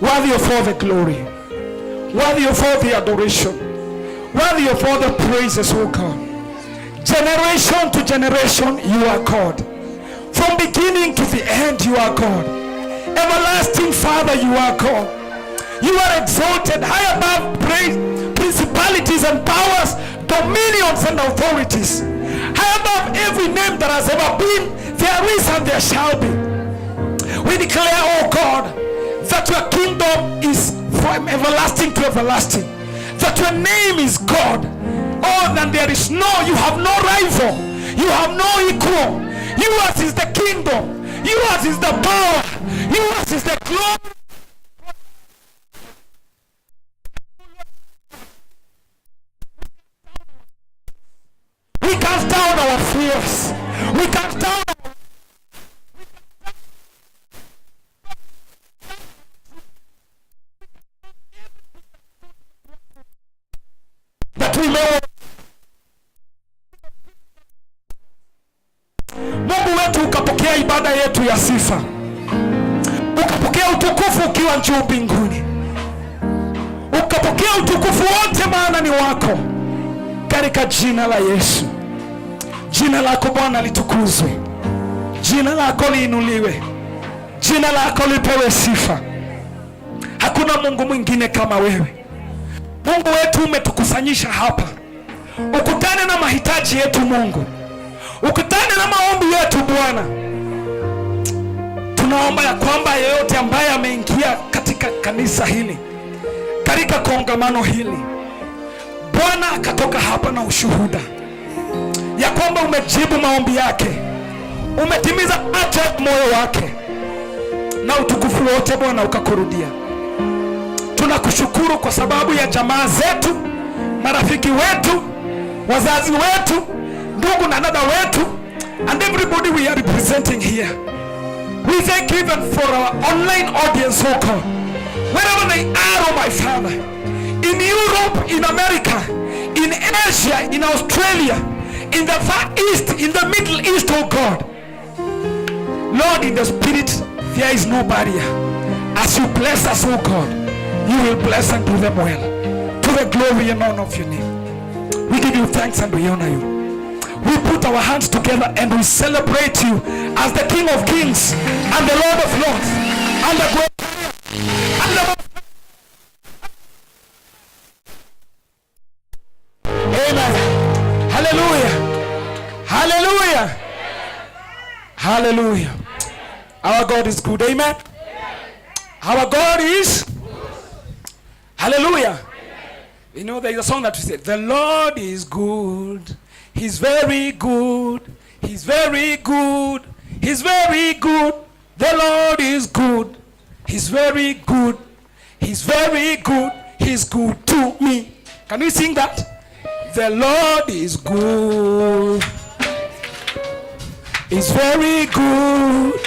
Worthy of all the glory, worthy of all the adoration, worthy of all the praises, O God. Generation to generation, you are God. From beginning to the end, you are God. Everlasting Father, you are God. You are exalted high above praise, principalities and powers, dominions and authorities. High above every name that has ever been, there is and there shall be. We declare, oh God, that your kingdom is from everlasting to everlasting, that your name is God. Oh, and there is no, you have no rival, you have no equal. Yours is the kingdom, yours is the power, yours is the glory. We cast down our fears. We cast down our that we may. Mungu wetu, ukapokea ibada yetu ya sifa, ukapokea utukufu ukiwa juu mbinguni, ukapokea utukufu wote, maana ni wako, katika jina la Yesu. Jina lako Bwana litukuzwe, jina lako liinuliwe, jina lako lipewe sifa. Hakuna Mungu mwingine kama wewe. Mungu wetu, umetukusanyisha hapa, ukutane na mahitaji yetu Mungu, ukutane na maombi yetu Bwana. Tunaomba ya kwamba yeyote ambaye ameingia katika kanisa hili, katika kongamano hili, Bwana akatoka hapa na ushuhuda ya kwamba umejibu maombi yake, umetimiza haja ya moyo wake, na utukufu wote Bwana ukakurudia. Tunakushukuru kwa sababu ya jamaa zetu, marafiki wetu, wazazi wetu, ndugu na dada wetu, and everybody we are representing here. We thank you even for our online audience, oh God. Wherever they are, oh my Father, in Europe, in America, in Asia, in Australia, in the Far East, in the Middle East, oh God. Lord, in the spirit, there is no barrier. As you bless us, oh God, you will bless and do them well. To the glory and honor of your name. We give you thanks and we honor you. We put our hands together and we celebrate you as the King of Kings and the Lord of Lords and the great and the Amen. Hallelujah. Hallelujah. Hallelujah. Our God is good. Amen. Our God is. Hallelujah. You know, there is a song that we say, "The Lord is good. He's very good. He's very good. He's very good. The Lord is good. He's very good. He's very good. He's good to me." Can we sing that? The Lord is good. He's very good.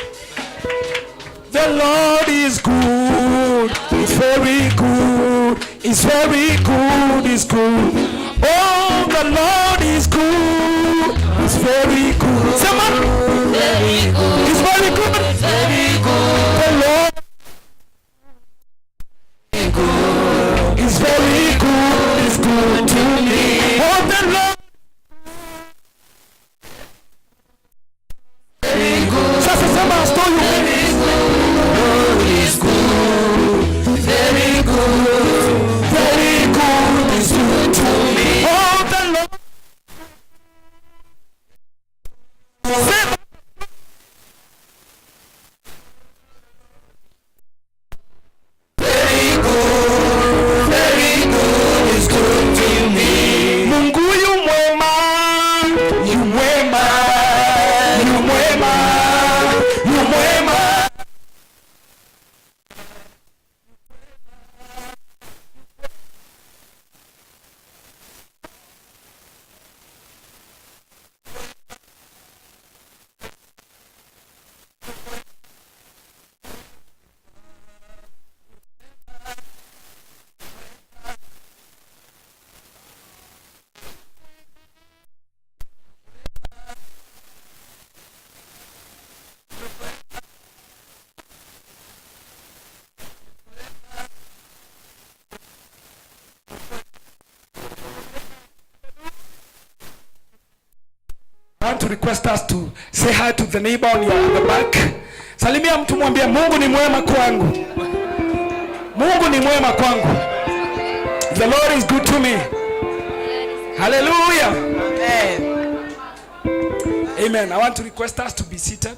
The Lord is good. He's very good. He's very good. He's good. Oh, the Lord is good. He's very good. Someone. Very good. He's very good. Very good. The Lord is very good. He's good to me. Oh, the Lord. Sasa sema as though you mean it. Lord is good. Very good. Very good. He's good to me. Oh, the Lord. Sema. want to request us to say hi to the neighbor on your the back. Salimia mtu, mwambie, "Mungu ni mwema kwangu. Mungu ni mwema kwangu." The Lord is good to me. Hallelujah. Amen. I want to request us to be seated.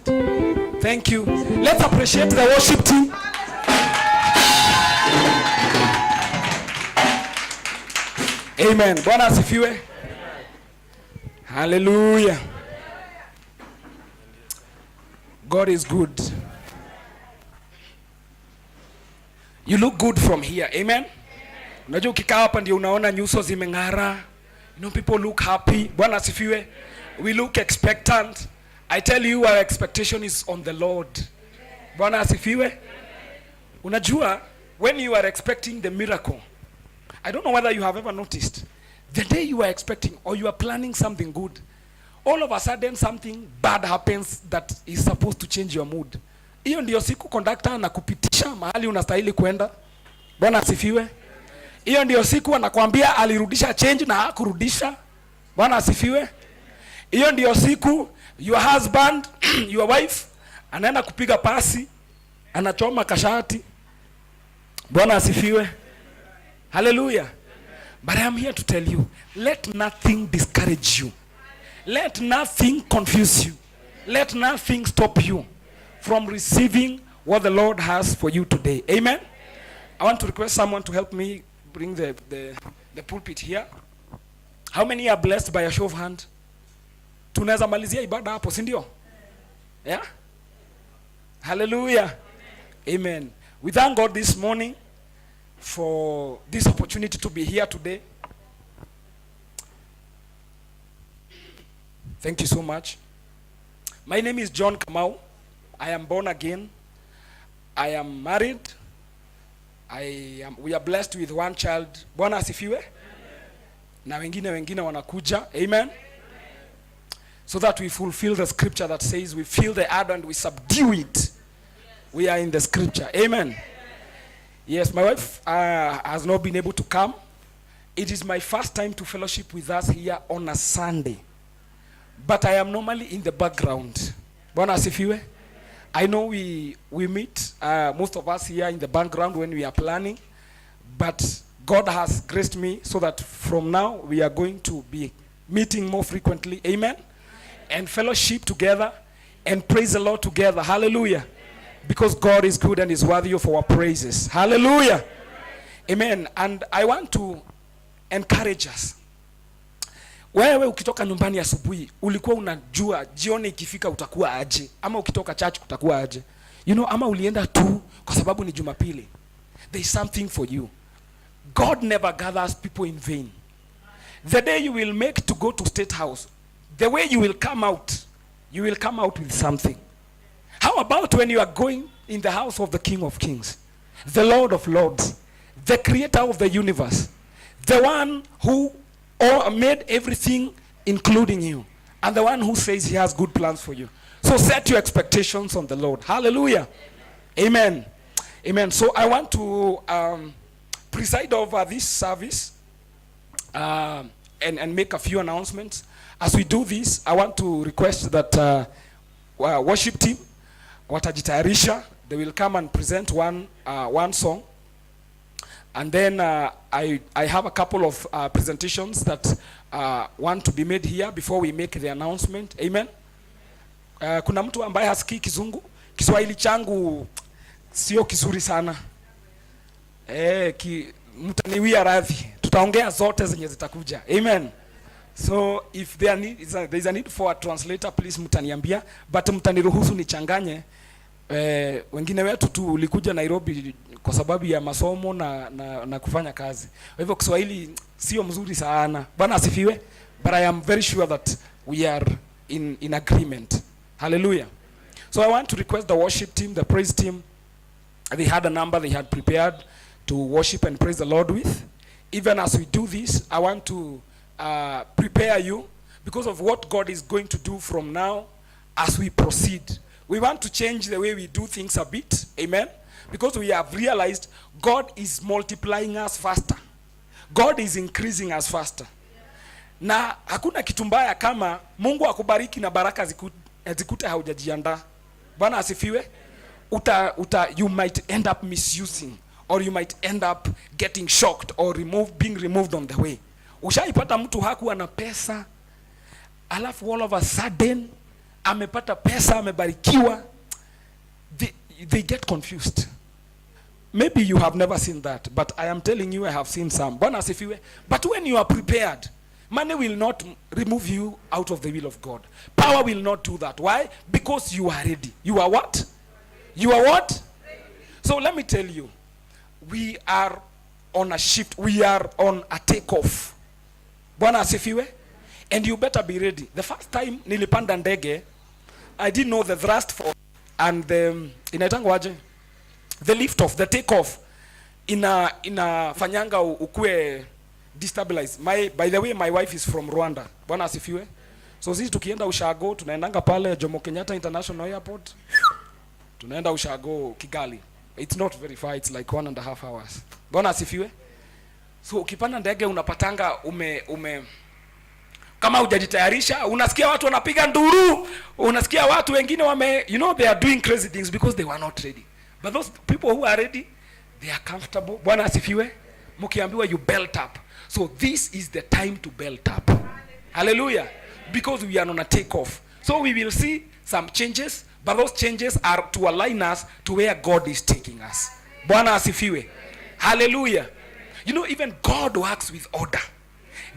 Thank you. Let's appreciate the worship team. Amen. Bwana asifiwe. Hallelujah. God is good. You look good from here. Amen. Unajua ukikaa hapa ndio unaona nyuso zimeng'ara. People look happy. Bwana asifiwe. We look expectant. I tell you, our expectation is on the Lord. Bwana asifiwe. Unajua, when you are expecting the miracle, I don't know whether you have ever noticed, the day you are expecting or you are planning something good, all of a sudden something bad happens that is supposed to change your mood. Hiyo ndio siku conductor anakupitisha mahali unastahili kwenda. Bwana asifiwe. Hiyo ndio siku anakwambia alirudisha change na hakurudisha. Bwana asifiwe. Hiyo ndio siku your husband, your wife anaenda kupiga pasi, anachoma kashati. Bwana asifiwe. Hallelujah. But I am here to tell you, let nothing discourage you. Let nothing confuse you. Let nothing stop you from receiving what the Lord has for you today. Amen. I want to request someone to help me bring the pulpit here. How many are blessed by a show of hand? Tunaweza malizia ibada hapo, si ndio? Yeah? Hallelujah. Amen. We thank God this morning for this opportunity to be here today. Thank you so much. My name is John Kamau. I am born again. I am married. We are blessed with one child. Bwana asifiwe. Na wengine wengine wanakuja. Amen. So that we fulfill the scripture that says we fill the earth and we subdue it. We are in the scripture. Amen. Yes, my wife has not been able to come. It is my first time to fellowship with us here on a Sunday. But I am normally in the background. Bwana asifiwe. I know we meet, most of us here in the background when we are planning. But God has graced me so that from now we are going to be meeting more frequently. Amen. And fellowship together and praise the Lord together. Hallelujah. Because God is good and is worthy of our praises. Hallelujah. Amen. And I want to encourage us. Wewe ukitoka nyumbani asubuhi ulikuwa unajua jioni ikifika utakuwa aje, ama ukitoka church kutakuwa aje? Ama ulienda tu kwa sababu ni Jumapili. There is something for you. God never gathers people in vain. The day you will make to go to State House, the way you will come out, you will come out with something. How about when you are going in the house of the King of Kings, the Lord of Lords, the creator of the universe, the one who made everything, including you, and the one who says he has good plans for you? So set your expectations on the Lord. Hallelujah. Amen. Amen. So I want to preside over this service and make a few announcements. As we do this, I want to request that worship team watajitayarisha. They will come and present one song. And then I have a couple of presentations that want to be made here before we make the announcement. Amen. Kuna mtu ambaye hasikii Kizungu? Kiswahili changu sio kizuri sana. Mtaniwia radhi. Tutaongea zote zenye zitakuja. Amen. So if there is a need for a translator, please mtaniambia, but mtaniruhusu nichanganye. Wengine wetu tu ulikuja Nairobi kwa sababu ya masomo na kufanya kazi. Kwa hivyo Kiswahili sio mzuri sana. Bwana asifiwe. But I am very sure that we are in agreement. Hallelujah. So I want to request the worship team, the praise team. They had a number they had prepared to worship and praise the Lord with. Even as we do this, I want to prepare you because of what God is going to do from now as we proceed. We want to change the way we do things a bit. Amen. Because we have realized God is multiplying us faster. God is increasing us faster. Na hakuna kitu mbaya kama Mungu akubariki na baraka zikute haujajiandaa. Bwana asifiwe. Uta you might end up misusing or you might end up getting shocked or being removed on the way. Ushaipata mtu hakuwa na pesa, alafu all of a sudden amepata pesa, amebarikiwa, they get confused. Maybe you have never seen that, but I am telling you I have seen some. Bwana asifiwe. But when you are prepared, money will not remove you out of the will of God. Power will not do that. Why? Because you are ready. You are what? You are what? So let me tell you, we are on a shift. We are on a takeoff. Bwana asifiwe. And you better be ready. The first time nilipanda ndege, I didn't know the thrust force and the, inaitangwa aje? The lift off, the take off inafanyanga ukue destabilize. By the way, my wife is from Rwanda. Bwana asifiwe. So sisi tukienda ushago, tunaendanga pale Jomo Kenyatta International Airport. Tunaenda ushago Kigali. It's not very far, it's like 1.5 hours. Bwana asifiwe. So ukipanda ndege unapatanga ume kama hujajitayarisha, unasikia watu wanapiga nduru, unasikia watu wengine wame they are doing crazy things because they were not ready. But those people who are ready, they are comfortable. Bwana asifiwe. Mkiambiwa you belt up. So this is the time to belt up. Hallelujah. Because we are on a takeoff. So we will see some changes, but those changes are to align us to where God is taking us. Bwana asifiwe. Hallelujah. Even God works with order.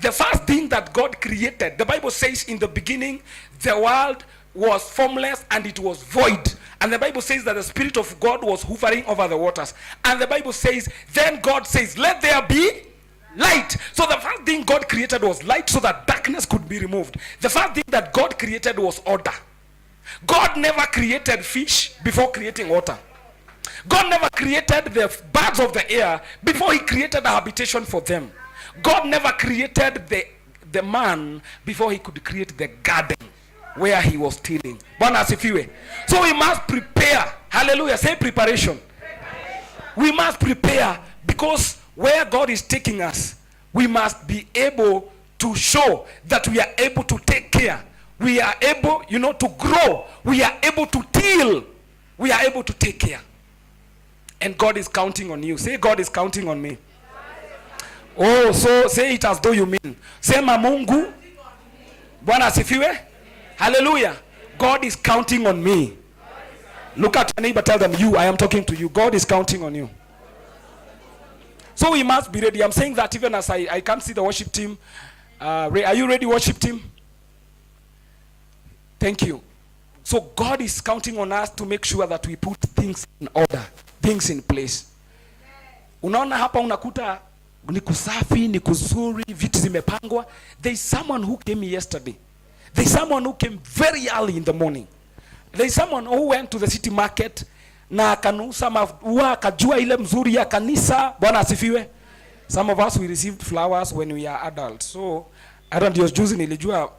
The first thing that God created, the Bible says, in the beginning, the world was formless and it was void. And the Bible says that the Spirit of God was hovering over the waters. And the Bible says, then God says, "Let there be light." So the first thing God created was light so that darkness could be removed. The first thing that God created was order. God never created fish before creating water. God never created the birds of the air before he created a habitation for them. God never created the man before he could create the garden where he was tilling. Bwana asifiwe. So we must prepare. Hallelujah. Say preparation. We must prepare because where God is taking us, we must be able to show that we are able to take care. We are able to grow. We are able to till. We are able to take care. And God is counting on you. Say, "God is counting on me." Oh, so say it as though you mean. Sema Mungu. Bwana asifiwe. Hallelujah. God is counting on me. Look at your neighbor, tell them, "You, I am talking to you. God is counting on you." So we must be ready. I'm saying that even as I can't see the worship team. Are you ready, worship team? Thank you. So God is counting on us to make sure that we put things in order, things in place. Unaona hapa unakuta ni kusafi, ni kuzuri, vitu zimepangwa. There is someone who came yesterday. There is someone who came very early in the morning. There is someone who went to the city market na akanusa maua, akajua ile mzuri ya kanisa. Bwana asifiwe. Some of us, we received flowers when we are adults. So hata ndio juzi nilijua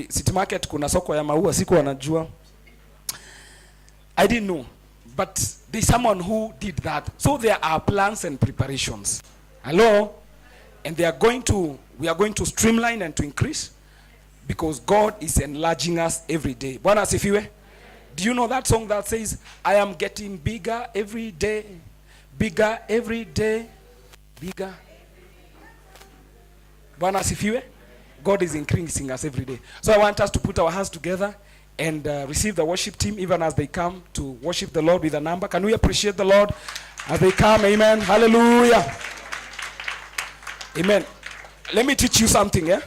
city market kuna soko ya maua, sikuwa najua. I didn't know. But there's someone who did that. So there are plans and preparations. Hello? And they are going to, we are going to streamline and to increase because God is enlarging us every day. Bwana asifiwe. Do you know that song that says, "I am getting bigger every day, bigger every day, bigger"? Bwana asifiwe. God is increasing us every day. So I want us to put our hands together and receive the worship team even as they come to worship the Lord with a number. Can we appreciate the Lord as they come? Amen. Hallelujah. Amen. Let me teach you something, eh?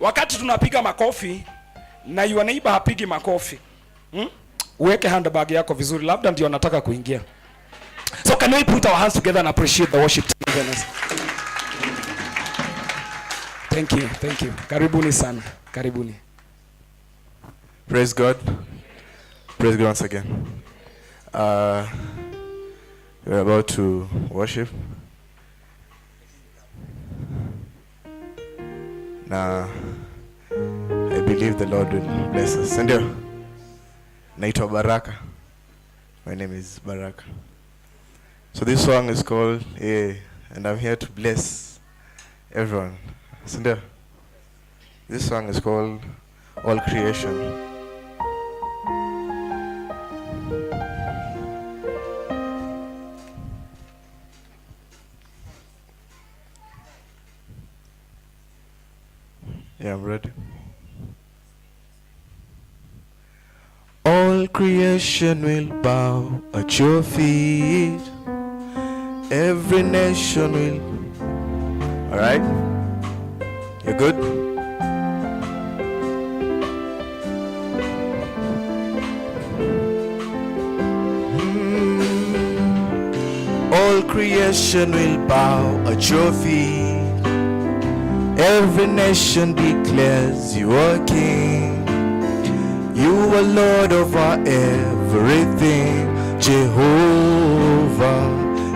Wakati tunapiga makofi na your neighbor hapigi makofi. Uweke handbag yako vizuri, labda ndio anataka kuingia. So can we put our hands together and appreciate the worship team even Thank you, thank you. Karibuni sana. Karibuni. Praise God. Praise God once again. We're about to worship. Na I believe the Lord will bless us. Ndio? Naitwa Baraka. My name is Baraka. So this song is called, yeah, and I'm here to bless everyone. Sindio? This song is called All Creation. Yeah, I'm ready. All creation will bow at your feet. Every nation will. All right? You good? All creation will bow at your feet. Every nation declares you are king. You are Lord over everything. Jehovah,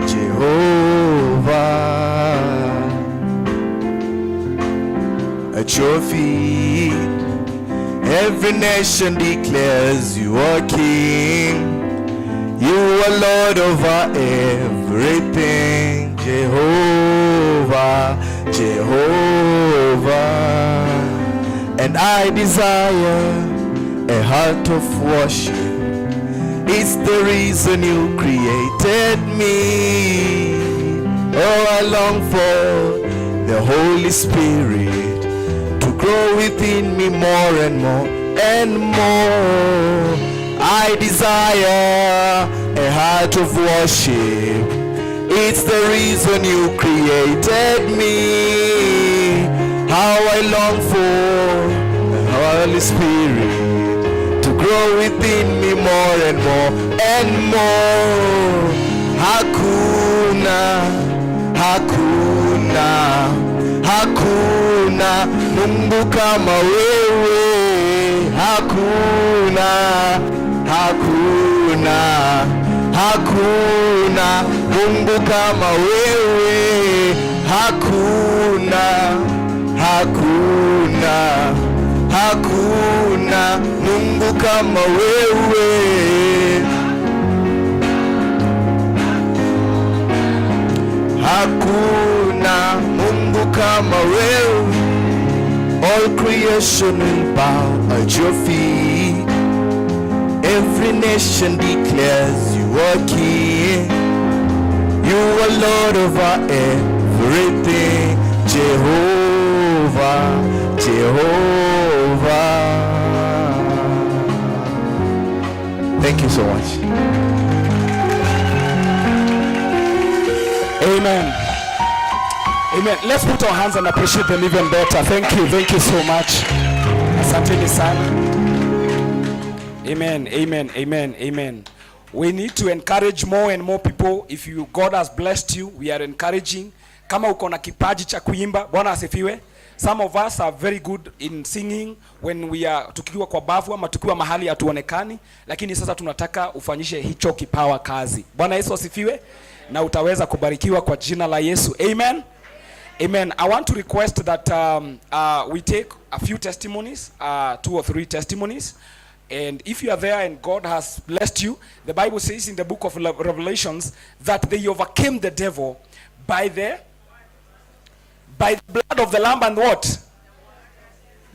Jehovah. At your feet, every nation declares you are king. You are Lord over everything. Jehovah, Jehovah. And I desire a heart of worship. It's the reason you created me. Oh, I long for the Holy Spirit to grow within me more and more and more. I desire a heart of worship. It's the reason you created me. How I long for the Holy Spirit to grow within me more and more and more. Hakuna, hakuna, hakuna Mungu kama wewe. Hakuna, hakuna, hakuna Mungu kama wewe. Hakuna, hakuna, hakuna Mungu kama wewe. Hakuna Mungu kama wewe. All creation will bow at your feet. Every nation declares you are king. You are Lord over everything. Jehovah, Jehovah. Thank you so much. Amen. Amen. Let's put our hands and appreciate them even better. Thank you. Thank you so much. Asanteni sana. Amen. Amen. Amen. Amen. We need to encourage more and more people. If you God has blessed you, we are encouraging. Kama uko na kipaji cha kuimba, Bwana asifiwe. Some of us are very good in singing when we are tukiwa kwa bafu ama tukiwa mahali hatuonekani, lakini sasa tunataka ufanyishe hicho kipawa kazi. Bwana Yesu asifiwe, na utaweza kubarikiwa kwa jina la Yesu. Amen. Amen. I want to request that we take a few testimonies, two or three testimonies. And if you are there and God has blessed you, the Bible says in the book of Revelations that they overcame the devil by the blood of the Lamb and what?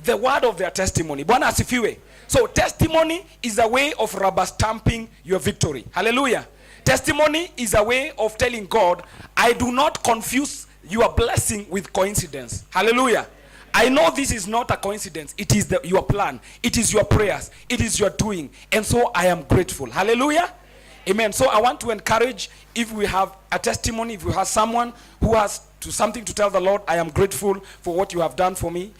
The word of their testimony. Bwana asifiwe. So testimony is a way of rubber stamping your victory. Hallelujah. Testimony is a way of telling God, "I do not confuse your blessing with coincidence." Hallelujah. I know this is not a coincidence. It is your plan. It is your prayers. It is your doing. And so I am grateful. Hallelujah. Amen. So I want to encourage, if we have a testimony, if we have someone who has to something to tell the Lord, "I am grateful for what you have done for me."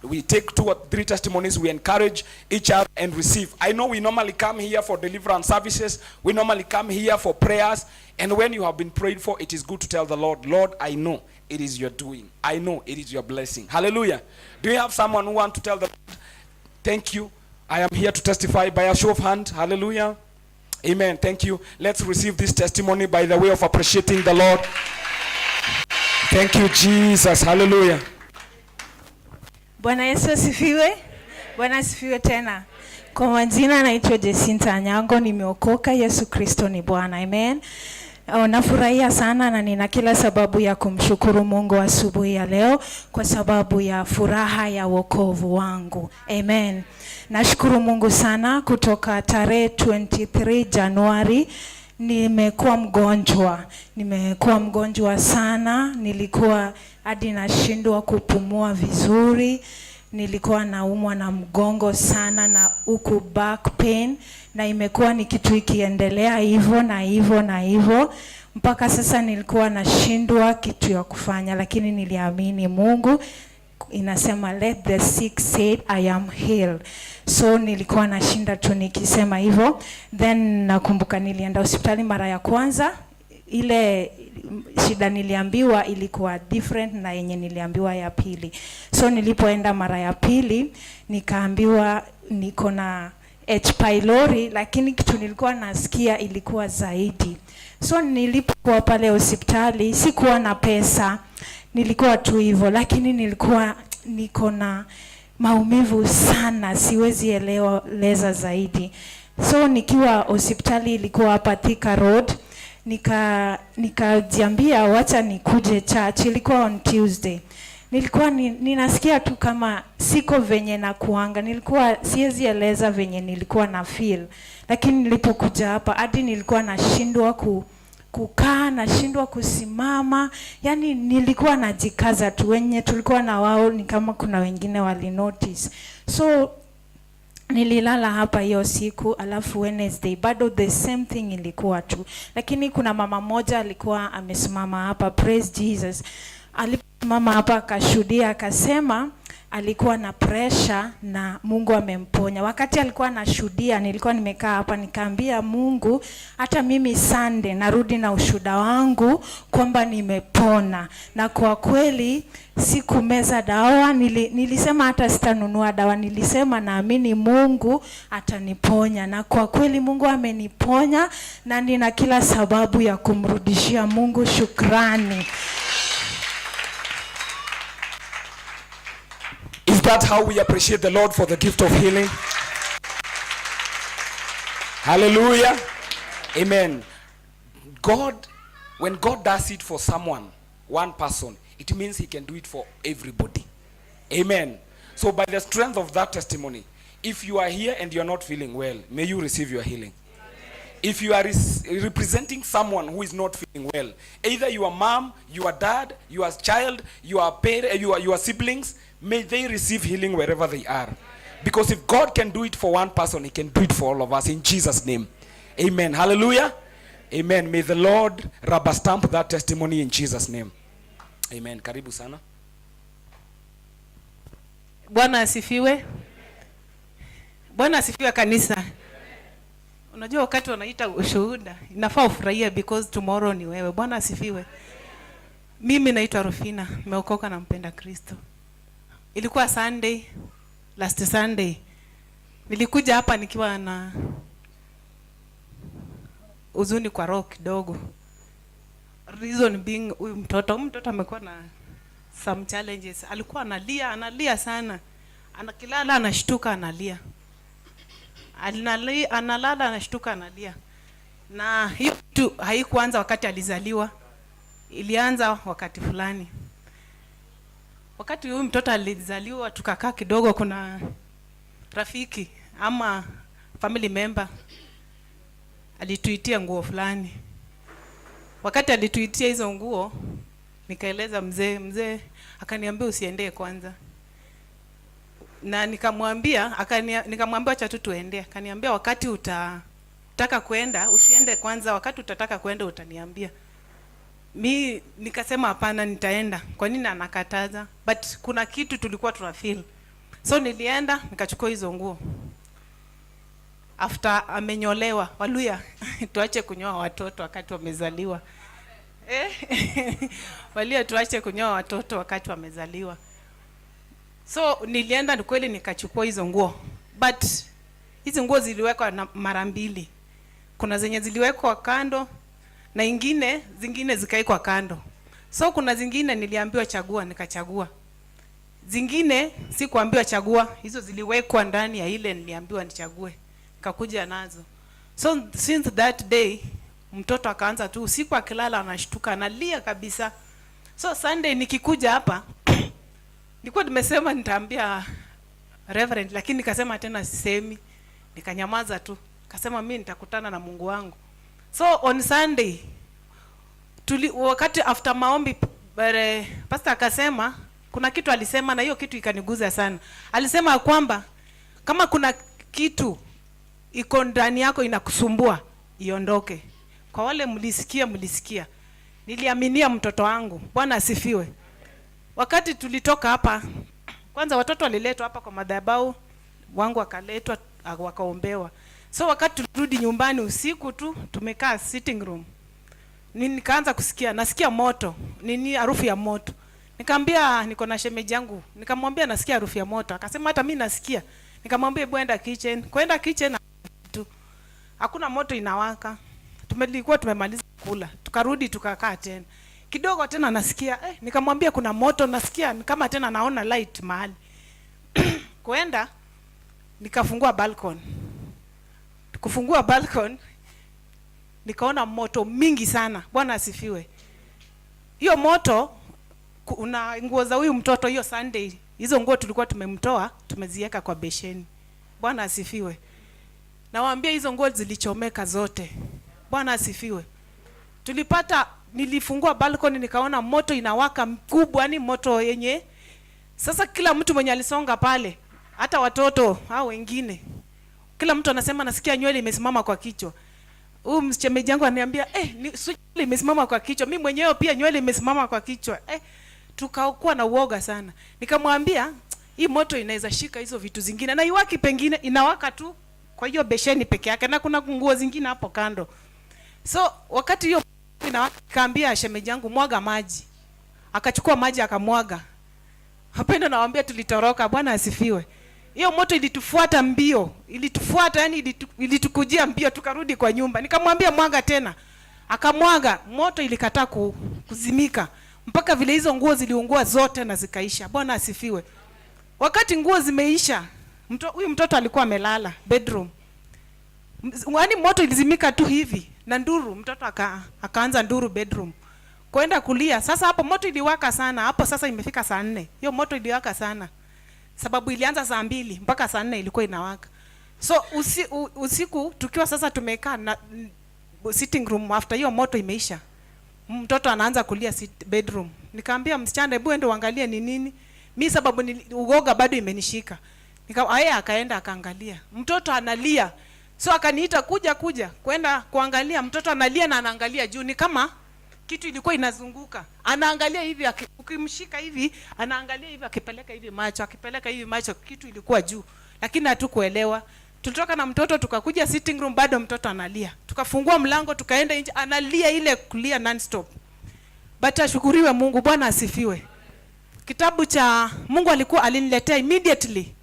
We take two or three testimonies, we encourage each other and receive. I know we normally come here for deliverance services, we normally come here for prayers, and when you have been prayed for, it is good to tell the Lord, "Lord, I know it is your doing. I know it is your blessing." Hallelujah. Do you have someone who want to tell the Lord, "Thank you. I am here to testify," by a show of hand? Hallelujah. Amen. Thank you. Let's receive this testimony by the way of appreciating the Lord. Thank you, Jesus. Hallelujah. Bwana Yesu asifiwe. Bwana asifiwe tena. Kwa majina naitwa Jacinta Anyango, nimeokoka. Yesu Kristo ni Bwana. Amen. Oh, nafurahia sana na nina kila sababu ya kumshukuru Mungu asubuhi ya leo kwa sababu ya furaha ya wokovu wangu. Amen. Nashukuru Mungu sana. Kutoka tarehe 23 Januari nimekuwa mgonjwa. Nimekuwa mgonjwa sana, nilikuwa hadi nashindwa kupumua vizuri. Nilikuwa naumwa na mgongo sana na huku back pain, na imekuwa ni kitu ikiendelea hivyo na hivyo na hivyo mpaka sasa nilikuwa nashindwa kitu ya kufanya, lakini niliamini Mungu. Inasema, "Let the sick say, I am healed." So nilikuwa nashinda tu nikisema hivyo. Then nakumbuka nilienda hospitali mara ya kwanza, ile shida niliambiwa ilikuwa different na yenye niliambiwa ya pili. So nilipoenda mara ya pili nikaambiwa niko na H pylori, lakini kitu nilikuwa nasikia ilikuwa zaidi. So nilipokuwa pale hospitali sikuwa na pesa, nilikuwa tu hivyo, lakini nilikuwa niko na maumivu sana, siwezi eleza zaidi. So nikiwa hospitali, ilikuwa hapa Thika Road, nikajiambia wacha nikuje church. Ilikuwa on Tuesday. Nilikuwa ninasikia tu kama siko venye na kuanga, nilikuwa siwezi eleza venye nilikuwa na feel, lakini nilipokuja hapa hadi nilikuwa nashindwa kukaa, nashindwa kusimama, yani nilikuwa najikaza tu. Wenye tulikuwa na wao ni kama kuna wengine wali notice. So nililala hapa hiyo siku, alafu Wednesday bado the same thing ilikuwa tu, lakini kuna mama moja alikuwa amesimama hapa, praise Jesus, aliposimama hapa akashuhudia, akasema alikuwa na pressure na Mungu amemponya. Wakati alikuwa anashuhudia, nilikuwa nimekaa hapa nikaambia Mungu, hata mimi Sunday narudi na ushuhuda wangu kwamba nimepona, na kwa kweli sikumeza dawa. Nilisema hata sitanunua dawa, nilisema naamini Mungu ataniponya, na kwa kweli Mungu ameniponya, na nina kila sababu ya kumrudishia Mungu shukrani. Is that how we appreciate the Lord for the gift of healing? Hallelujah. Amen. God, when God does it for someone, one person, it means he can do it for everybody. Amen. So by the strength of that testimony, if you are here and you are not feeling well, may you receive your healing. If you are representing someone who is not feeling well, either your mom, your dad, your child, your parent, your siblings, may they receive healing wherever they are. Because if God can do it for one person, he can do it for all of us in Jesus' name. Amen. Hallelujah. Amen. May the Lord rubber stamp that testimony in Jesus' name. Amen. Karibu sana. Bwana asifiwe. Bwana asifiwe, kanisa. Unajua wakati wanaita ushuhuda, inafaa ufurahie because tomorrow ni wewe. Bwana asifiwe. Mimi naitwa Rufina, nimeokoka na mpenda Kristo. Ilikuwa Sunday, last Sunday. Nilikuja hapa nikiwa na huzuni kwa roho kidogo. Reason being huyu mtoto amekuwa na some challenges. Alikuwa analia, analia sana. Anakilala anashtuka analia. Analia, analala anashtuka analia. Na hiyo kitu haikuanza wakati alizaliwa. Ilianza wakati fulani. Wakati huyu mtoto alizaliwa, tukakaa kidogo, kuna rafiki ama family member alituitia nguo fulani. Wakati alituitia hizo nguo, nikaeleza mzee, mzee akaniambia usiendee kwanza, na nikamwambia, nikamwambia acha tu tuende. Akaniambia wakati utataka kwenda usiende kwanza, wakati utataka kwenda utaniambia. Mi nikasema hapana, nitaenda. Kwa nini anakataza? But kuna kitu tulikuwa tuna feel, so nilienda nikachukua hizo nguo after amenyolewa. Waluya, tuache kunyoa watoto wakati wamezaliwa. Waluya, tuache kunyoa watoto wakati wamezaliwa. So nilienda, ni kweli nikachukua hizo nguo, but hizi nguo ziliwekwa na mara mbili. Kuna zenye ziliwekwa kando na ingine zingine zikaekwa kando. So kuna zingine niliambiwa chagua, nikachagua. Zingine sikuambiwa chagua, hizo ziliwekwa ndani ya ile niliambiwa nichague, nikakuja nazo. So since that day Mtoto akaanza tu usiku akilala anashtuka, analia kabisa. So Sunday nikikuja hapa nilikuwa nimesema nitaambia Reverend, lakini nikasema tena sisemi, nikanyamaza tu, kasema mimi nitakutana na Mungu wangu. So on Sunday wakati after maombi pastor akasema kuna kitu alisema, na hiyo kitu ikaniguza sana. Alisema kwamba kama kuna kitu iko ndani yako inakusumbua, iondoke. Kwa wale mlisikia, mlisikia. Niliaminia mtoto wangu. Bwana asifiwe. Wakati tulitoka hapa, kwanza watoto waliletwa hapa kwa madhabahu, wangu akaletwa wakaombewa. So wakati tulirudi nyumbani usiku tu, tumekaa sitting room, nikaanza kusikia, nasikia moto, nini, harufu ya moto. Nikamwambia niko na shemeji yangu, nikamwambia nasikia harufu ya moto. Akasema hata mimi nasikia. Nikamwambia hebu enda kitchen. Kwenda kitchen tu, hakuna moto inawaka. Tumelikuwa tumemaliza kula, tukarudi tukakaa tena. Kidogo tena nasikia, nikamwambia kuna moto nasikia kama tena naona light mahali. Kwenda nikafungua balcony. Kufungua balcony nikaona moto mingi sana. Bwana asifiwe. Hiyo moto, una nguo za huyu mtoto hiyo Sunday, hizo nguo tulikuwa tumemtoa, tumeziweka kwa besheni. Bwana asifiwe. Nawaambia hizo nguo zilichomeka zote. Bwana asifiwe. Nilifungua balcony nikaona moto inawaka mkubwa, yani moto yenye sasa kila mtu mwenye alisonga pale, hata watoto hao wengine, kila mtu anasema nasikia nywele imesimama kwa kichwa. Huyu mchemeji wangu ananiambia, nywele imesimama kwa kichwa. Mimi mwenyewe pia nywele imesimama kwa kichwa. Tukakuwa na uoga sana. Nikamwambia hii moto inaweza shika hizo vitu zingine, na iwaki pengine inawaka tu kwa hiyo besheni peke yake, na kuna nguo zingine hapo kando. So wakati hiyo inawaka, nikaambia shemeji yangu mwaga maji. Akachukua maji akamwaga. Wapendwa, nawaambia tulitoroka. Bwana asifiwe. Hiyo moto ilitufuata mbio, ilitufuata yani ilitukujia mbio, tukarudi kwa nyumba. Nikamwambia mwaga tena. Akamwaga, moto ilikataa kuzimika mpaka vile hizo nguo ziliungua zote na zikaisha. Bwana asifiwe. Wakati nguo zimeisha, huyu mtoto alikuwa amelala bedroom. Yaani moto ilizimika tu hivi na nduru, mtoto akaanza nduru bedroom. Kwenda kulia. Sasa hapo moto iliwaka sana. Hapo sasa imefika saa 4. Hiyo moto iliwaka sana. Sababu ilianza saa 2 mpaka saa 4 ilikuwa inawaka. So usiku tukiwa sasa tumekaa na sitting room after hiyo moto imeisha, mtoto anaanza kulia bedroom. Nikamwambia msichana hebu ende uangalie ni nini. Mimi sababu uoga bado imenishika. Yeye akaenda akaangalia. Mtoto analia. So akaniita kuja kuja kwenda kuangalia. Mtoto analia na anaangalia juu, ni kama kitu ilikuwa inazunguka. Anaangalia hivi, ukimshika hivi anaangalia hivi, akipeleka hivi macho, akipeleka hivi macho, kitu ilikuwa juu. Lakini hatukuelewa. Tulitoka na mtoto tukakuja sitting room, bado mtoto analia. Tukafungua mlango tukaenda nje, analia ile kulia non-stop. But ashukuriwe Mungu, Bwana asifiwe. Kitabu cha Mungu alikuwa aliniletea immediately.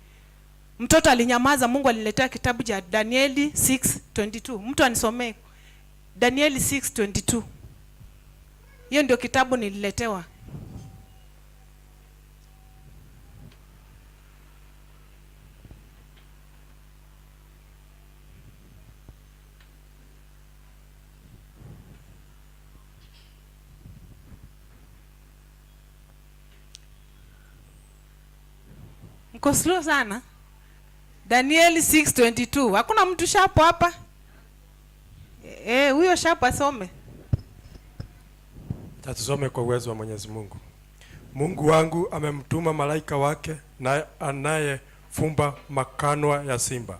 Mtoto alinyamaza, Mungu aliniletea kitabu cha Danieli 6:22. Mtu anisomee Danieli 6:22. Hiyo ndio kitabu nililetewa. Mko slow sana. Danieli 6:22. Hakuna mtu shapo hapa? Huyo shapo asome. Tatusome kwa uwezo wa Mwenyezi Mungu. Mungu wangu amemtuma malaika wake na anayefumba makanwa ya simba,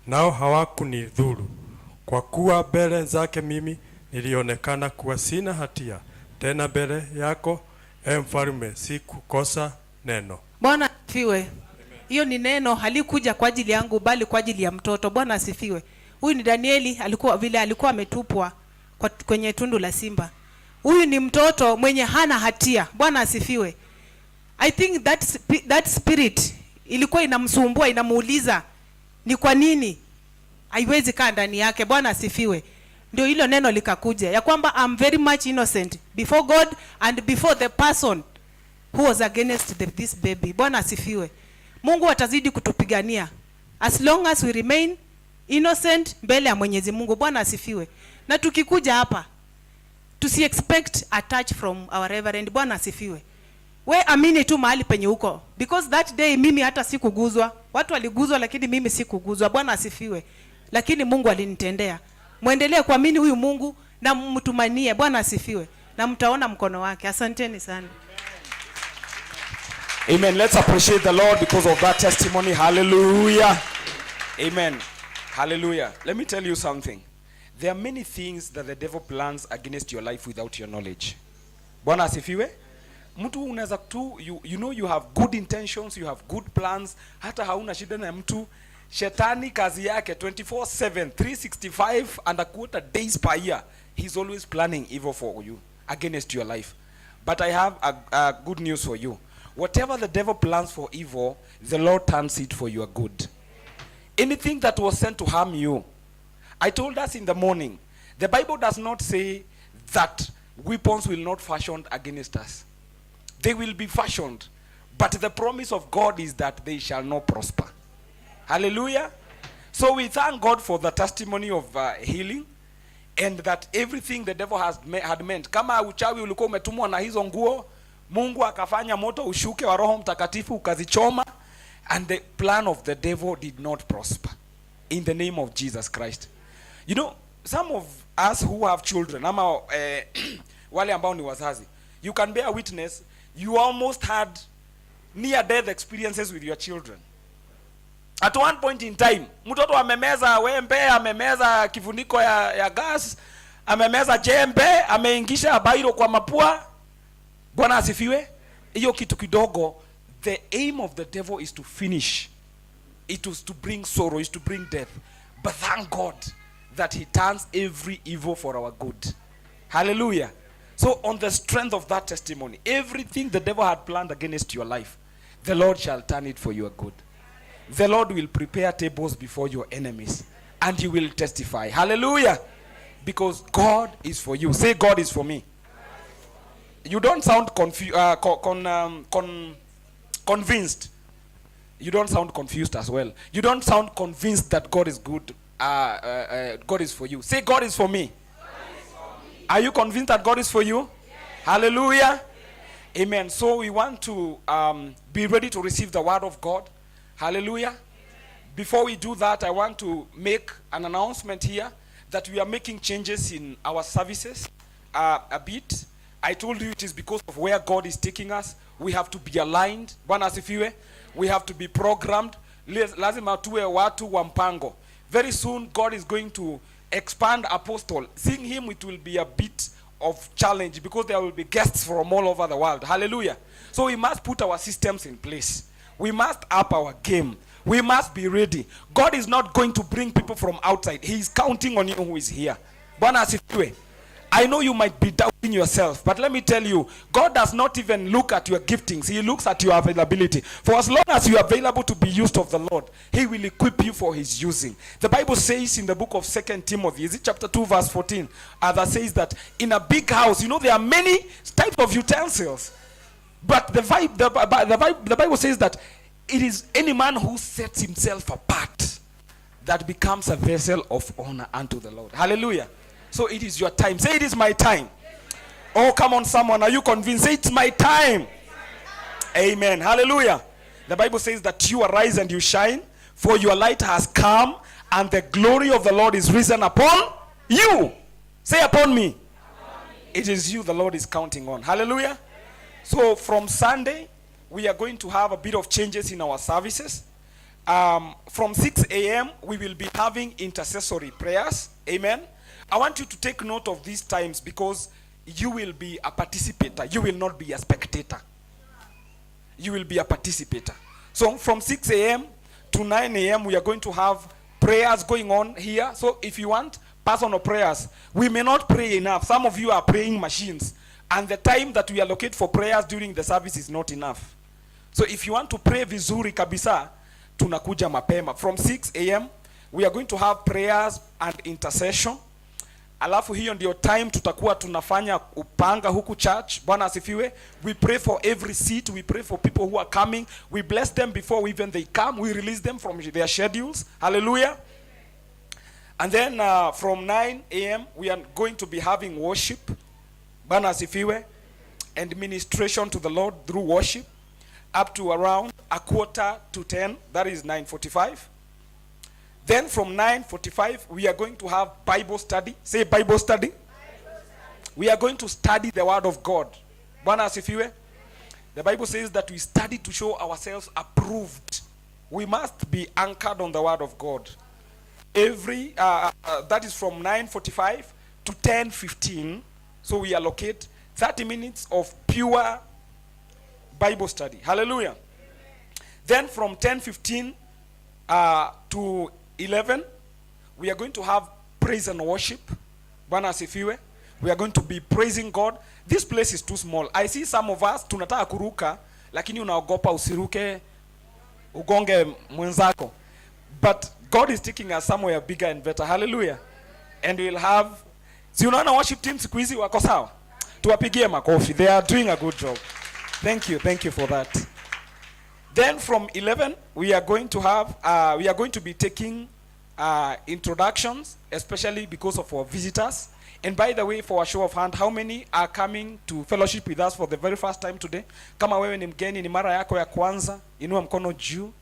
nao hawakunidhuru, kwa kuwa mbele zake mimi nilionekana kuwa sina hatia, tena mbele yako, e mfalme, sikukosa neno. Bwana asifiwe. Hiyo ni neno halikuja kwa ajili yangu bali kwa ajili ya mtoto. Bwana asifiwe. Huyu ni Danieli, alikuwa vile alikuwa ametupwa kwenye tundu la simba. Huyu ni mtoto mwenye hana hatia. Bwana asifiwe. I think that spirit ilikuwa inamsumbua, inamuuliza ni kwa nini haiwezi kaa ndani yake. Bwana asifiwe. Ndio hilo neno likakuja ya kwamba I'm very much innocent before God and before the person who was against this baby. Bwana asifiwe. Mungu atazidi kutupigania as long as we remain innocent mbele ya Mwenyezi Mungu. Bwana asifiwe. Na tukikuja hapa tusi expect a touch from our reverend. Bwana asifiwe. We amini tu mahali penye uko, because that day mimi hata sikuguzwa. Watu waliguzwa, lakini mimi sikuguzwa. Bwana asifiwe. Lakini Mungu alinitendea. Mwendelee kuamini huyu Mungu na mtumanie. Bwana asifiwe, na mtaona mkono wake. Asanteni sana. Amen. Let's appreciate the Lord because of that testimony. Hallelujah. Amen. Hallelujah. Let me tell you something. There are many things that the devil plans against your life without your knowledge. Bwana asifiwe. Mtu unaweza tu you know you have good intentions, you have good plans, hata hauna shida na mtu. Shetani kazi yake 24/7, 365 and a quarter days per year, he's always planning evil for you, against your life. But I have a good news for you. Whatever the devil plans for evil, the Lord turns it for your good. Anything that was sent to harm you. I told us in the morning, the Bible does not say that weapons will not fashioned against us. They will be fashioned. But the promise of God is that they shall not prosper. Hallelujah. So we thank God for the testimony of healing and that everything the devil had meant. Kama uchawi ulikuwa umetumwa na hizo nguo, Mungu akafanya moto ushuke wa Roho Mtakatifu ukazichoma, and the plan of the devil did not prosper. In the name of Jesus Christ. Some of us who have children, ama wale ambao ni wazazi, you can bear witness, you almost had near death experiences with your children. At one point in time, mtoto amemeza wembe, amemeza kifuniko ya gas, amemeza jembe, ameingisha bairo kwa mapua. Bwana asifiwe. Hiyo kitu kidogo, the aim of the devil is to finish. It was to bring sorrow, is to bring death. But thank God that he turns every evil for our good. Hallelujah. So on the strength of that testimony, everything the devil had planned against your life, the Lord shall turn it for your good. The Lord will prepare tables before your enemies, and you will testify. Hallelujah. Because God is for you. Say, "God is for me." You don't sound convinced. You don't sound confused as well. You don't sound convinced that God is good. God is for you. Say, "God is for me." Are you convinced that God is for you? Hallelujah. Amen. So we want to be ready to receive the word of God. Hallelujah. Before we do that, I want to make an announcement here that we are making changes in our services a bit. I told you it is because of where God is taking us. We have to be aligned. Bwana asifiwe. We have to be programmed. Lazima tuwe watu wa mpango. Very soon God is going to expand Apostle. Seeing him, it will be a bit of challenge because there will be guests from all over the world. Hallelujah. So we must put our systems in place. We must up our game. We must be ready. God is not going to bring people from outside. He is counting on you who is here. Bwana asifiwe. I know you might be doubting yourself, but let me tell you, God does not even look at your giftings. He looks at your availability. For as long as you are available to be used of the Lord, He will equip you for His using. The Bible says in the book of 2 Timothy, is it chapter 2, verse 14, that says that in a big house, there are many types of utensils. But the Bible says that it is any man who sets himself apart that becomes a vessel of honor unto the Lord. Hallelujah. So it is your time. Say, "It is my time." Oh, come on, someone. Are you convinced? Say, "It's my time." Amen. Hallelujah. The Bible says that you arise and you shine, for your light has come, and the glory of the Lord is risen upon you. Say, "Upon me." It is you the Lord is counting on. Hallelujah. So from Sunday, we are going to have a bit of changes in our services. From 6 a.m., we will be having intercessory prayers. Amen. I want you to take note of these times because you will be a participator. You will not be a spectator. You will be a participator. So from 6 a.m. to 9 a.m., we are going to have prayers going on here. So if you want personal prayers, we may not pray enough. Some of you are praying machines, and the time that we allocate for prayers during the service is not enough. So if you want to pray vizuri kabisa, tunakuja mapema. From 6 a.m., we are going to have prayers and intercession. Alafu hiyo ndio time tutakuwa tunafanya upanga huku church. Bwana asifiwe. We pray for every seat. We pray for people who are coming. We bless them before even they come. We release them from their schedules. Hallelujah. And then from 9 a.m. we are going to be having worship. Bwana asifiwe. And ministration to the Lord through worship up to around 9:45, that is 9:45. Then from 9:45 we are going to have Bible study. Say Bible study. We are going to study the word of God. Bwana asifiwe. The Bible says that we study to show ourselves approved. We must be anchored on the word of God. Every That is from 9:45 to 10:15. So we allocate 30 minutes of pure Bible study. Hallelujah. Then from 10:15 to 11, we are going to have praise and worship. Bwana asifiwe. We are going to be praising God. This place is too small. I see some of us tunataka kuruka, lakini unaogopa usiruke ugonge mwenzako. But God is taking us somewhere bigger and better. Hallelujah. And we'll have, si unaona worship team siku hizi wako sawa? Tuwapigie makofi. They are doing a good job. Thank you. Thank you for that. Then from 11, we are going to be taking introductions, especially because of our visitors. And by the way, for a show of hand, how many are coming to fellowship with us for the very first time today? Kama wewe ni mgeni, ni mara yako ya kwanza, inua mkono juu.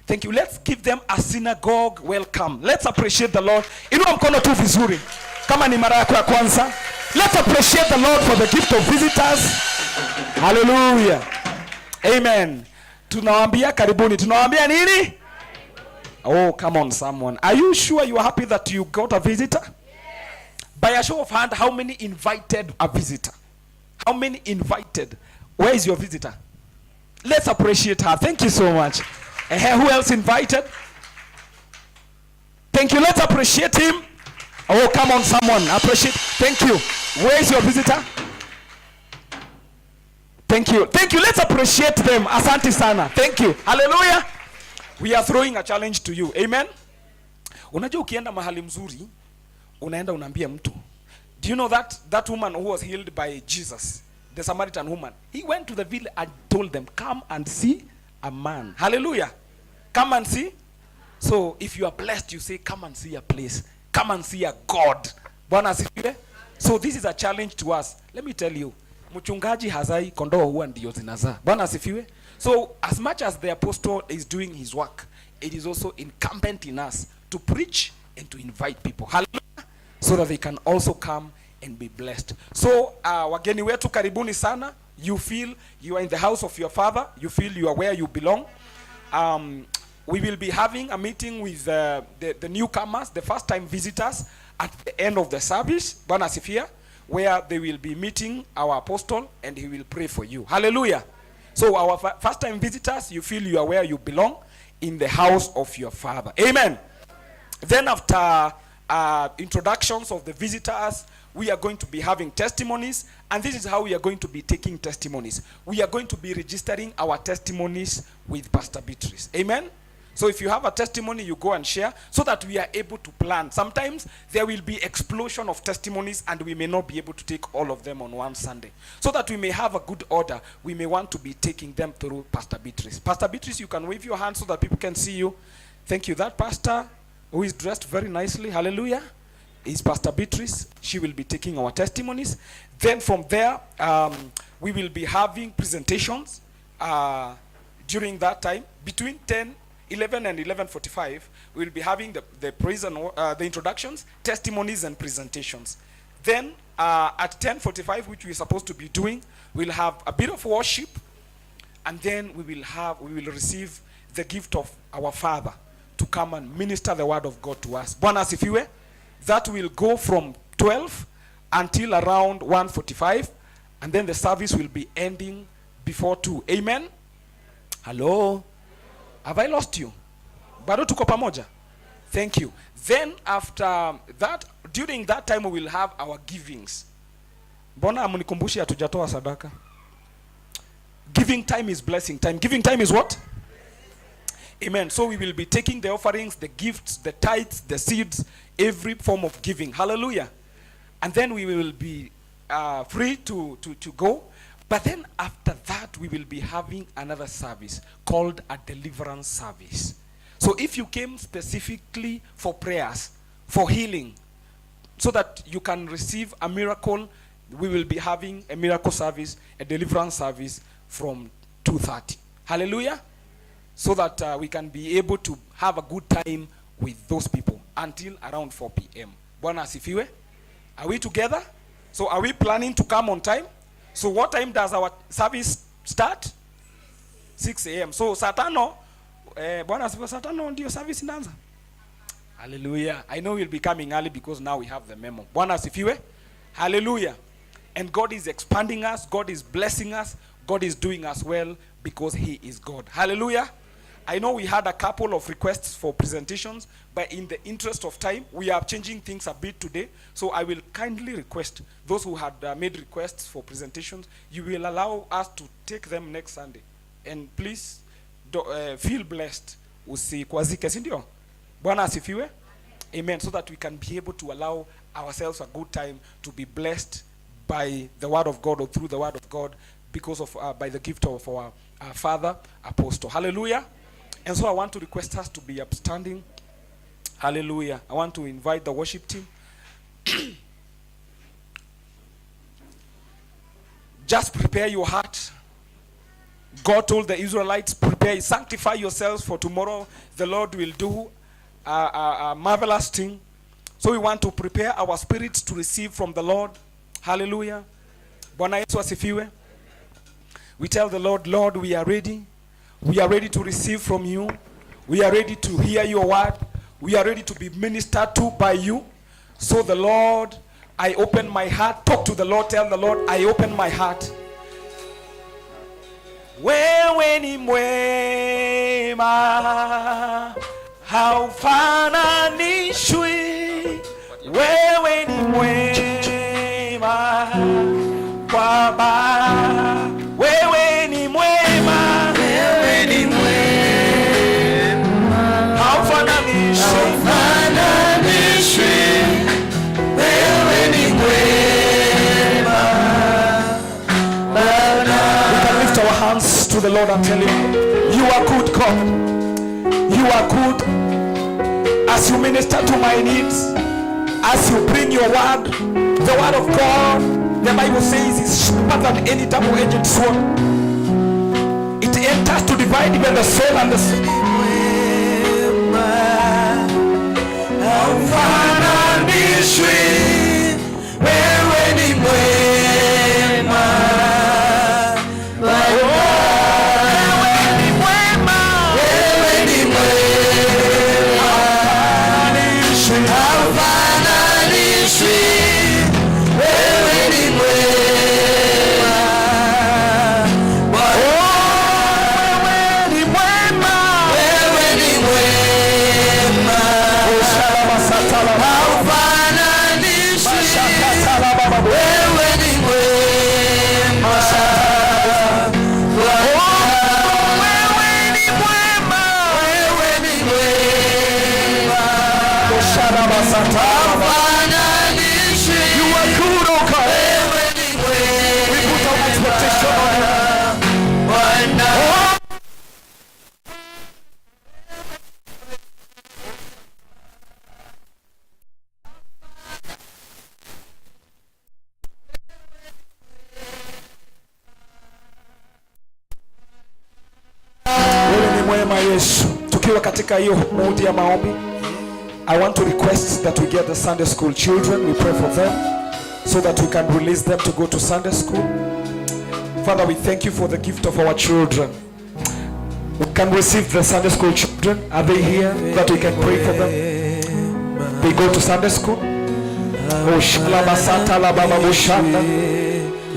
Thank you. Let's give them a synagogue welcome. Let's appreciate the Lord. Inua mkono tu vizuri. Kama ni mara yako ya kwanza. Let's appreciate the Lord for the gift of visitors. Hallelujah. Amen. Tunawaambia karibuni. Tunawaambia nini? Oh, come on, someone. Are you sure you are happy that you got a visitor? By a show of hand, how many invited a visitor? How many invited? Where is your visitor? Let's appreciate her. Thank you so much. Who else invited? Thank you. Let's appreciate him. Oh, come on, someone. Appreciate. Thank you. Where is your visitor? Thank you. Thank you. Let's appreciate them. Asante sana. Thank you. Hallelujah. We are throwing a challenge to you. Amen. Unajua ukienda mahali mzuri, unaenda unaambia mtu. Do you know that that woman who was healed by Jesus, the Samaritan woman, he went to the village and told them, "Come and see a man." Hallelujah. Come and see. So if you are blessed, you say, "Come and see a place. Come and see a God." Bwana asifiwe. So this is a challenge to us. Let me tell you, mchungaji hazai, kondoo huwa ndio zinazaa. Bwana asifiwe. So as much as the apostle is doing his work, it is also incumbent in us to preach and to invite people. Hallelujah. So that they can also come and be blessed. So wageni wetu, karibuni sana. You feel you are in the house of your father. You feel you are where you belong. We will be having a meeting with the newcomers, the first time visitors, at the end of the service, Bwana asifiwe, where they will be meeting our apostle and he will pray for you. Hallelujah. So our first time visitors, you feel you are where you belong, in the house of your father. Amen. Then after introductions of the visitors, we are going to be having testimonies, and this is how we are going to be taking testimonies. We are going to be registering our testimonies with Pastor Beatrice. Amen. So if you have a testimony, you go and share so that we are able to plan. Sometimes there will be explosion of testimonies and we may not be able to take all of them on one Sunday. So that we may have a good order, we may want to be taking them through Pastor Beatrice. Pastor Beatrice, you can wave your hand so that people can see you. Thank you. That pastor who is dressed very nicely, hallelujah, is Pastor Beatrice. She will be taking our testimonies. Then from there, we will be having presentations during that time. Between 10, 11 and 11:45, we will be having the praise and the introductions, testimonies, and presentations. Then at 10:45, which we are supposed to be doing, we'll have a bit of worship, and then we will receive the gift of our Father to come and minister the word of God to us. Bwana asifiwe. That will go from 12 until around 1:45, and then the service will be ending before 2. Amen. Hello. Have I lost you? Bado tuko pamoja? Thank you. Then after that, during that time we will have our givings. Mbona hamnikumbushi hatujatoa sadaka? Giving time is blessing time. Giving time is what? Amen. So we will be taking the offerings, the gifts, the tithes, the seeds, every form of giving. Hallelujah. And then we will be free to go. But then after that, we will be having another service called a deliverance service. So if you came specifically for prayers, for healing, so that you can receive a miracle. We will be having a miracle service, a deliverance service from 2:30. Hallelujah. So that we can be able to have a good time with those people until around 4 p.m. Bwana asifiwe. Are we together? So are we planning to come on time? So what time does our service start? 6 a.m. So saa tano, Bwana asifiwe, saa tano ndio service inaanza. Hallelujah. I know we'll be coming early because now we have the memo. Bwana asifiwe. Hallelujah. And God is expanding us. God is blessing us. God is doing us well because he is God. Hallelujah. I know we had a couple of requests for presentations, but in the interest of time, we are changing things a bit today. So I will kindly request those who had made requests for presentations, you will allow us to take them next Sunday. And please feel blessed. Usikwazike, si ndio? Bwana asifiwe. Amen. So that we can be able to allow ourselves a good time to be blessed by the word of God or through the word of God because of by the gift of our Father Apostle. Hallelujah. And so I want to request us to be upstanding. Hallelujah. I want to invite the worship team. Just prepare your heart. God told the Israelites, prepare, sanctify yourselves for tomorrow. The Lord will do a marvelous thing. So we want to prepare our spirits to receive from the Lord. Hallelujah. Bwana Yesu asifiwe. We tell the Lord, Lord, we are ready. We are ready to receive from you. We are ready to hear your word. We are ready to be ministered to by you. So the Lord, I open my heart. Talk to the Lord. Tell the Lord, I open my heart. Wewe ni mwema, haufananishwi. Wewe ni mwema, Baba. Wewe ni mwema, Wewe ni mwema, haufananishwi. haufananishwi. Wewe ni mwema, Bwana. We can lift our hands to the Lord and tell him, you are good, God. You are good. As you minister to my needs, as you bring your word, the word of God, the Bible says is sharper than any double-edged sword. It enters to divide even the soul and the spirit. Haufananishwi. Wewe ni mwema, Bwana. Wewe ni mwema, haufananishwi. Wewe ni mwema, Bwana. Wewe ni mwema, haufananishwi. Wewe ni mwema, Bwana. Wewe ni mwema, haufananishwi. You are good, O God. Wewe ni We put our expectation on you. mwema, Bwana. Wewe ni mwema Yesu. Tukiwa katika hiyo mood ya maombi, I want to request that we get the Sunday school children. We pray for them so that we can release them to go to Sunday school. Father, we thank you for the gift of our children. We can receive the Sunday school children. Are they here that we can pray for them? They go to Sunday school. Oh, shalabasata la baba bushanda.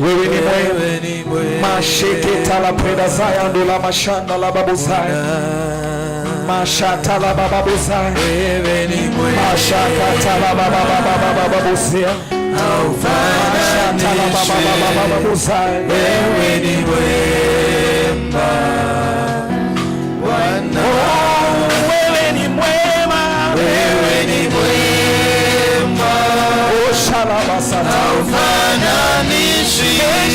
Wewe ni mwema. Wewe ni mwema, Masheketa la preda zaya ndo la mashanda la babu zaya. Mashata la babu zaya. wewe ni mwema, Mashakata la baba baba baba babu zaya. Mashata la baba baba baba babu zaya. wewe ni mwema, Bwana. Oh, wewe ni mwema. Wewe ni mwema, Oh, shalabasata. haufananishwi.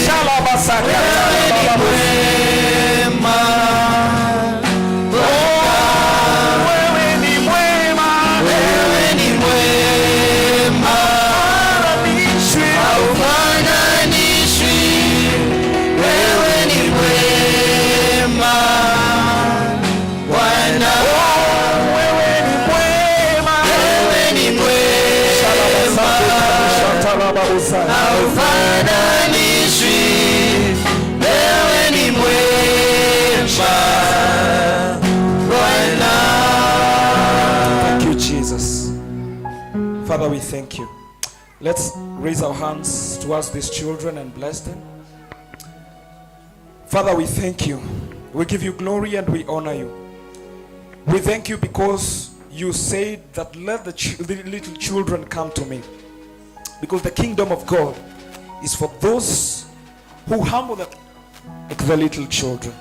Shalabasakata la Wewe ni baba babu zaya. mwema, Wewe ni mwema. wewe ni mwema, Father, we thank you. Let's raise our hands towards these children and bless them. Father, we thank you. We give you glory and we honor you. We thank you because you said that let the little children come to me. Because the kingdom of God is for those who humble them like the little children.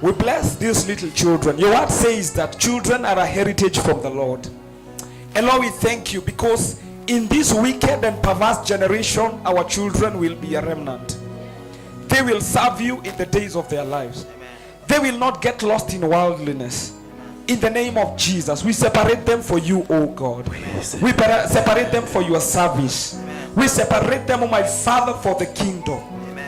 We bless these little children. Your word says that children are a heritage from the Lord. And Lord, we thank you because in this wicked and perverse generation, our children will be a remnant. They will serve you in the days of their lives. They will not get lost in worldliness. In the name of Jesus, we separate them for you, O God. We separate them for your service. We separate them, O my Father, for the kingdom.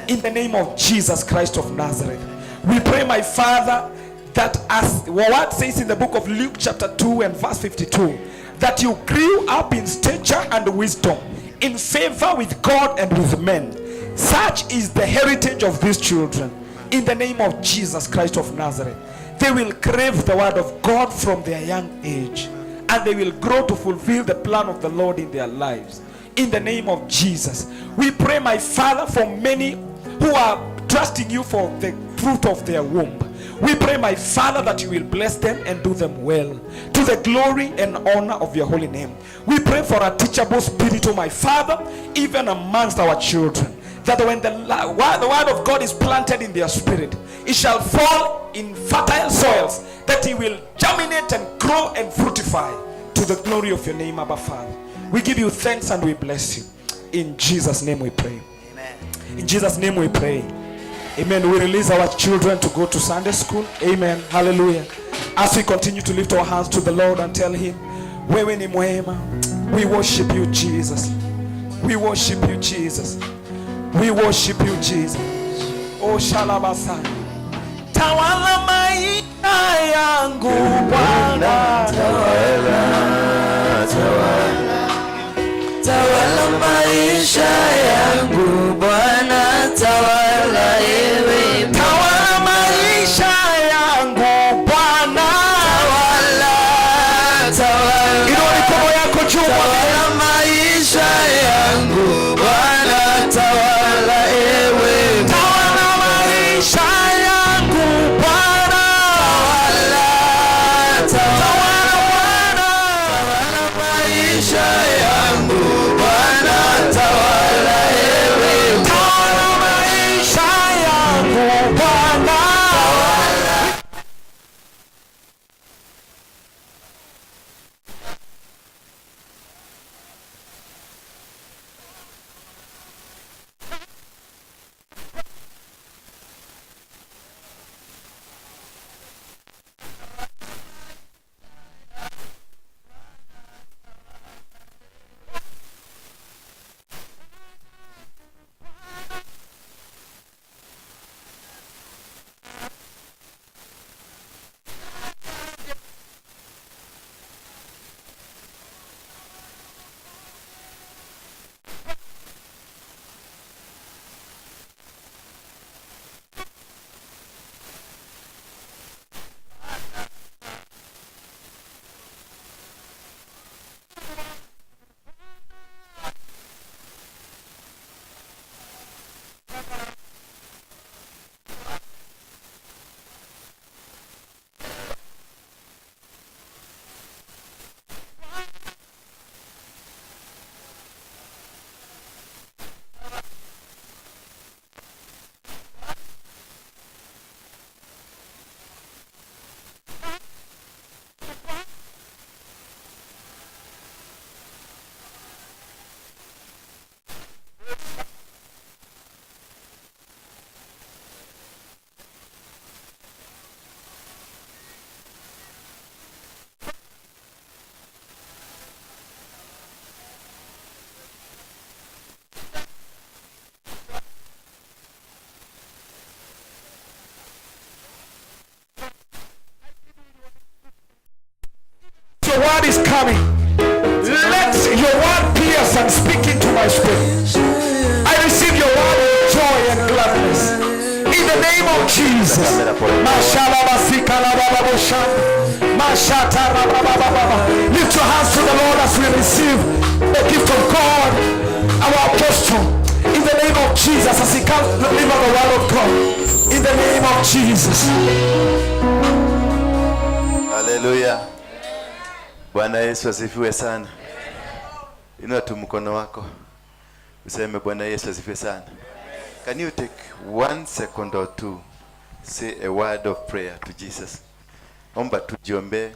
In the name of Jesus Christ of Nazareth. We pray, my Father, that as the word says in the book of Luke chapter 2 and verse 52, that you grew up in stature and wisdom, in favor with God and with men. Such is the heritage of these children. In the name of Jesus Christ of Nazareth. They will crave the word of God from their young age, and they will grow to fulfill the plan of the Lord in their lives. In the name of Jesus. We pray, my Father, for many who are trusting you for the fruit of their womb. We pray, my Father, that you will bless them and do them well, to the glory and honor of your holy name. We pray for a teachable spirit, oh my Father, even amongst our children, that when the word of God is planted in their spirit, it shall fall in fertile soils, that it will germinate and grow and fructify to the glory of your name, Abba Father. We give you thanks and we bless you. In Jesus' name we pray. Amen. In Jesus' name we pray. Amen. We release our children to go to Sunday school. Amen. Hallelujah. As we continue to lift our hands to the Lord and tell him, Wewe ni mwema. We worship you, Jesus. We worship you, Jesus. We worship you, Jesus. Oh, Shalabasa. Tawala maisha yangu Bwana. Tawala, tawala, tawala maisha yangu Bwana, tawala ewe. Tawala maisha yangu Bwana. Tawala, tawala, Inua mikono yako juu mwambie, tawala maisha yangu Bwana, tawala ewe. Tawala maisha yangu Bwana. Tawala, tawala, Tawala Bwana. tawala maisha yangu Bwana, tawala ewe. Tawala maisha yangu Bwana. Your word is coming. Let your word pierce and speak into my spirit. I receive your word with joy and gladness. In the name of Jesus. Mashalabasikalabababosha. Mashatarababababa. Lift your hands to the Lord as we receive the gift of God, our apostle. In the name of Jesus, as he comes to deliver the word of God. In the name of Jesus. Haleluya. Bwana Yesu asifiwe sana. Inua tu mkono wako useme, "Bwana Yesu asifiwe sana." Can you take one second or two, say a word of prayer to Jesus? Omba tujiombee.